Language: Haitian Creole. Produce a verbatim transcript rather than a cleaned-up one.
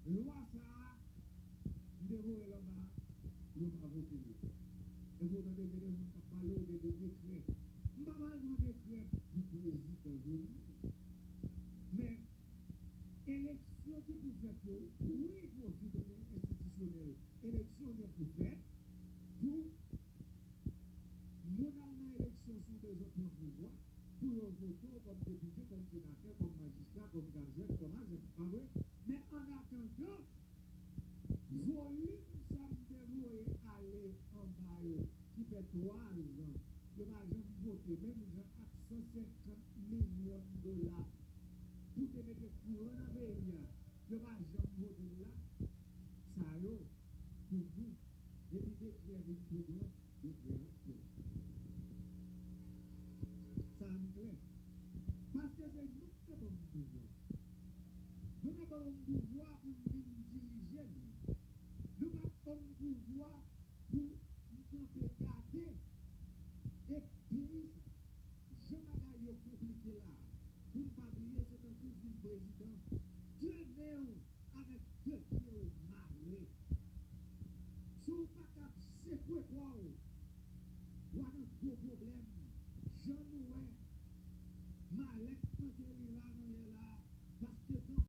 Lwa sa a, m te voye l anba, yo pa vote l. Èske w tande gen de moun k ap pale w de, de dekrè? M pa pral pran dekrè pou prezidan Jovenel. Men, eleksyon ki pou fèt yo, wi, konfidonè enstitisyonèl, eleksyon gen pou fèt pou moun al nan eleksyon si w bezwen pran pouvwa, pou yo vote w kòm depite, kòm senatè, kòm majistra, kòm kazèk, kòm azèk, pa vre? Men annatandan, volim sa m te voye ale anba yo, ki fè twa zan, yo pa janm vote, menm jan ak san senkant milyon dola pou te mete kouran nan peyi a, yo pa janm vote l la. Sa yo, pou nou, depi dekrè vin tou gran, dekrè ap fèt. Sa a m klè. Paske se nou ki te ban m pouvwa. Nou te ban m pouvwa pou m vin dirije nou. Nou pa t ban m pouvwa pou m kanpe gade. E peyi sa, jan bagay yo konplike la, pou n pa bliye, se tankou vin prezidan